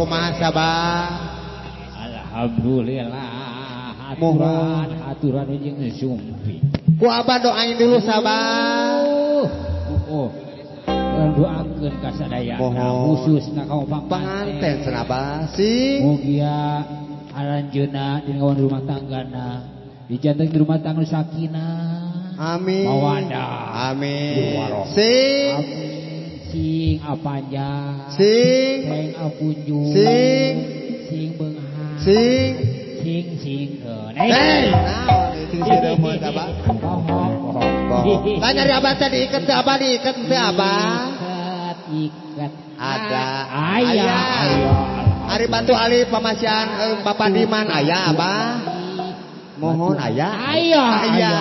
kumaha Sabah? Alhamdulillah. Aturan aturan jeung sumpi. Ku abah doain dulu Sabah. Oh. Doakeun ka sadayana khususna ka panganten Sabah sing. Mugia aranjeunna dina rumah tanggana dijanten di rumah tangga sakinah. Amin. Mawadah. Amin. Sing. Amin. Sing apanjang. Sing. Sing apunjung. Sing. Sing beunghar. Sing. Sing singkeun. Hei, naon sing sireum Abah? Bohong. Lah nyari abah teh diiket teh abah diiket teh abah. Iket iket. Ada. Aya. Ari batu ali pamasian Bapak Diman aya abah. Mohon aya. Aya. Aya.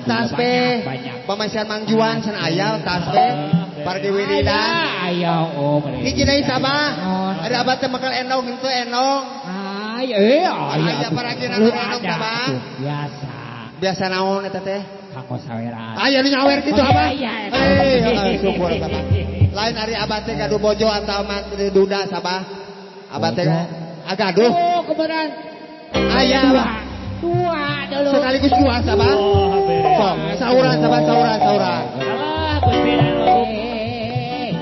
Tasbih. Pamasian Mang Juan cenah aya tasbih. Pardi wiridan. Aya oh. Hiji deui Sabah. Ari abah teh bakal endong henteu endong. Aya aya paragina endong Sabah. Biasa. Biasa naon eta teh? Kanggo saweran. Aya nu nyawer kitu abah. Eh, syukur Sabah. Lain ari abah teh gaduh bojo atau duda Sabah. Abah teh agaduh. Oh, kebenaran. Aya abah. Dua dulu. Sekaligus dua Sabah. Sok, sauran Sabah, sauran, sauran. Alah, Gusti anu.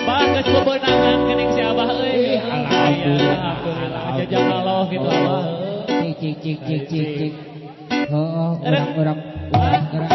Bah geus bebenangan geuning si abah euy. Alhamdulillah. Jajak Allah gitu abah. Cik cik cik cik cik. Heeh, urang-urang gerak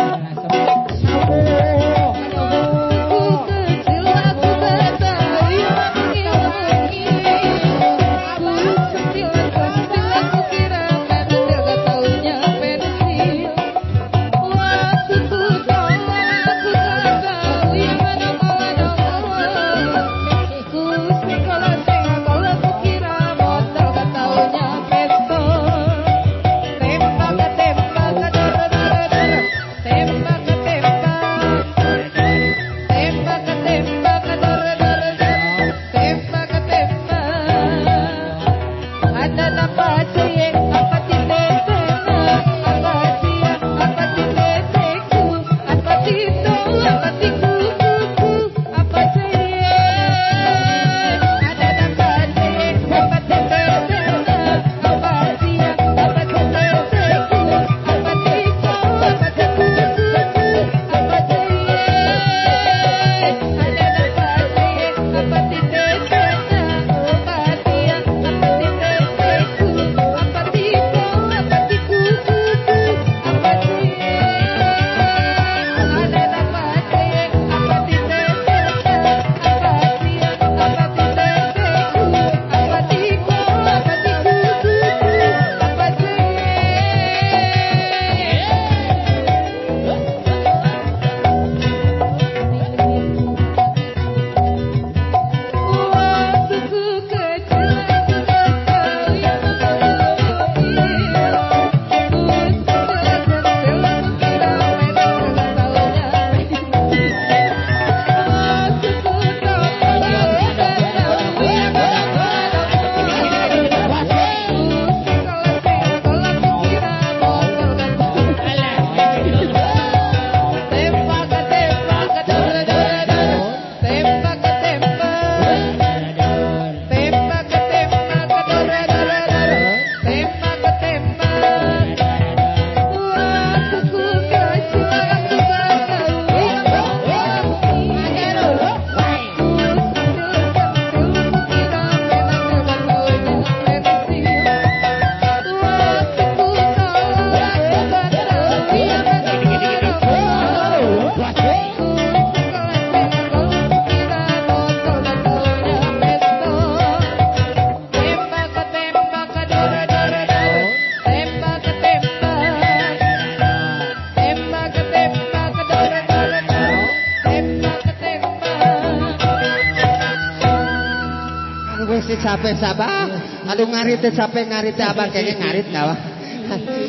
Capek Sabah, aduh ngarit teh capek ngarit teh abah kayaknya ngarit nggak wah.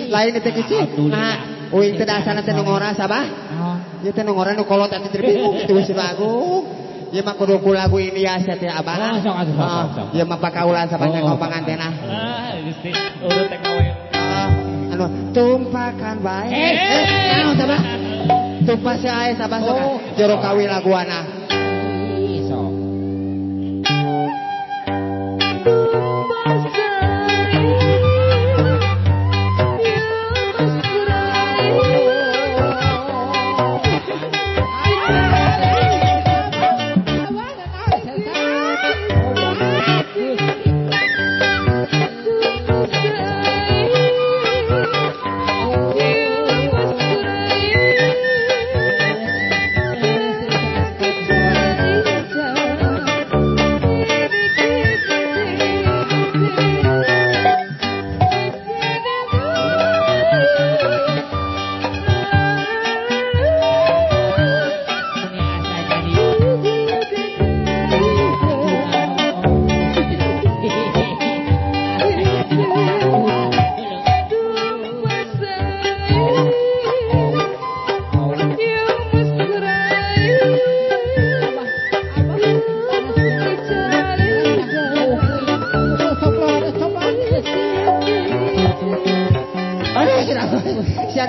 Lain itu kecil, nah, uing teh dasarna teh nu ngora Sabah, ieu teh nu ngora nu kolot atuh teh bingung kitu si Agung. Ieu mah kudu ku lagu ini ya teh abah. Ieu mah pakaulan Sabah ngomong panganten ah. Ah, Gusti, urut teh kawe. Anu tumpakan bae. Naon Sabah? Tumpah si ae Sabah sok jero kawi laguana. Sok.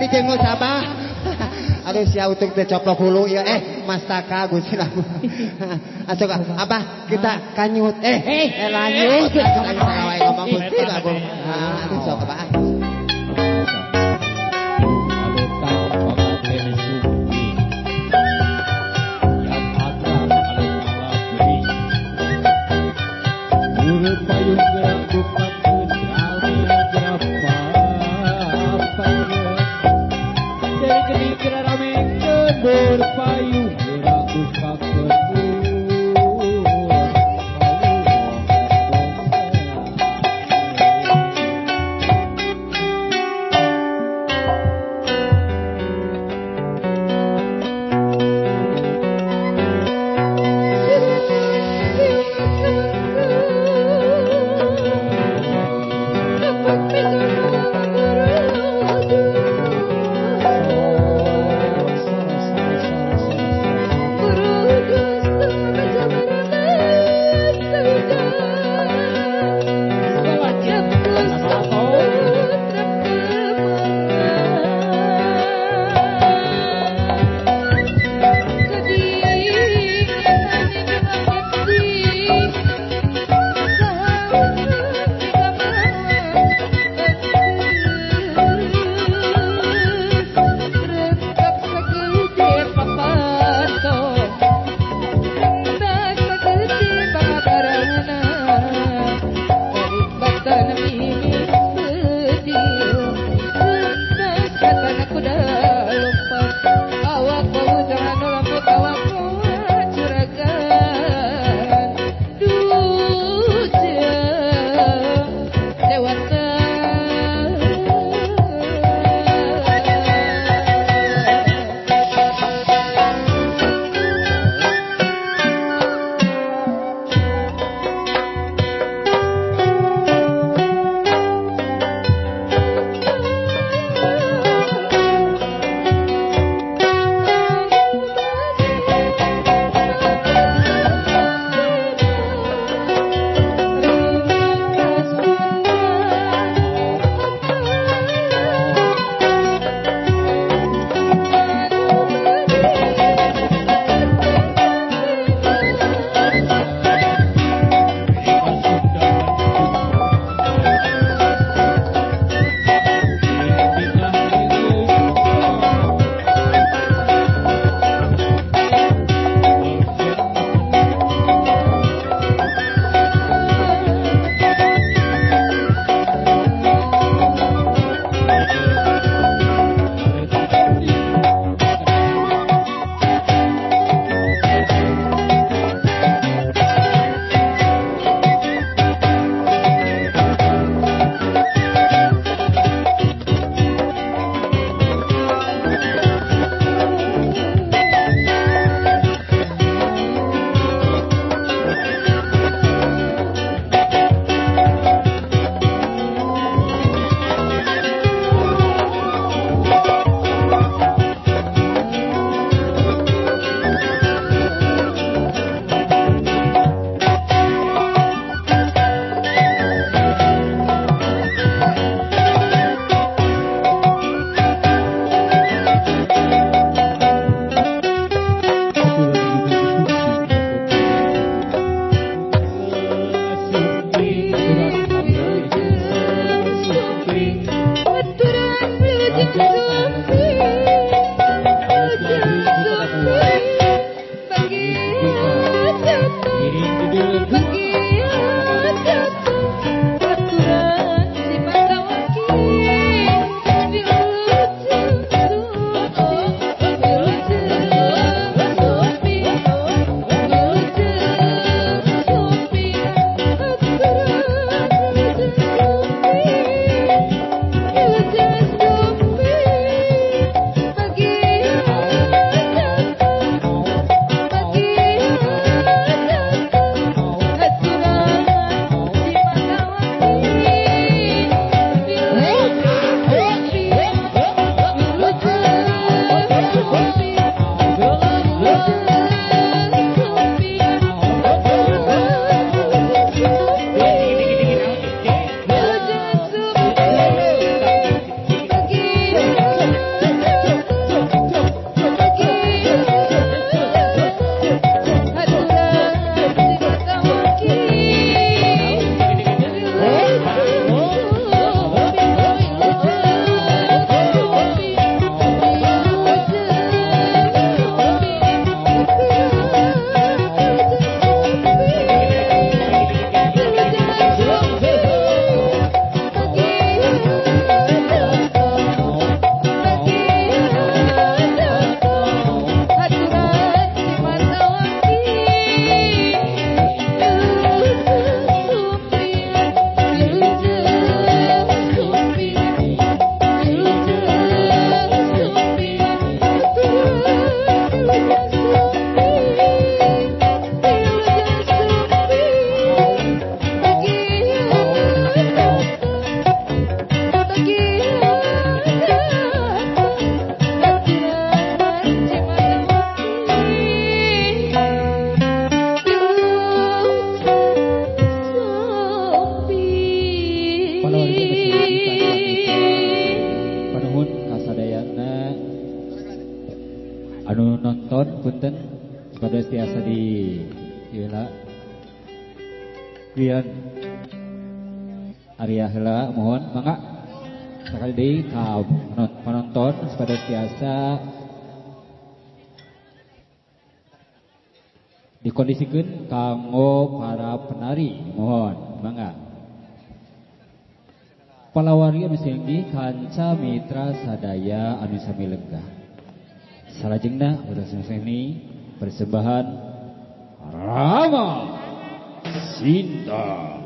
dijenguk sabah. Aduh sia utung teh coplok hulu ieu mastaka Gusti Prabu. Asok Abah kita kanyut lanjut. Aing wae ngomong Gusti Prabu. Aduh sok Abah. Guru Anu nonton punten pada tiasa di ieu Krian Arya heula mohon mangga sakali deui ka penonton pada tiasa dikondisikeun kanggo para penari mohon mangga. Palawari anu singgi kanca mitra sadaya anu sami lenggah. Salajengna urang seni persembahan Rama Sinta.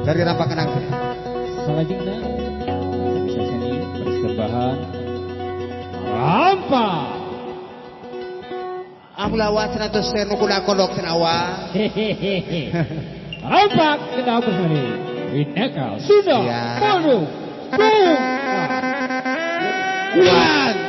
Dari rampak kenang. Salajengna bisa seni persembahan rampak. Amulawa 100 sen kuda kodok senawa. Hehehe. Rampak kita berseri. Bineka sudah. Baru. One.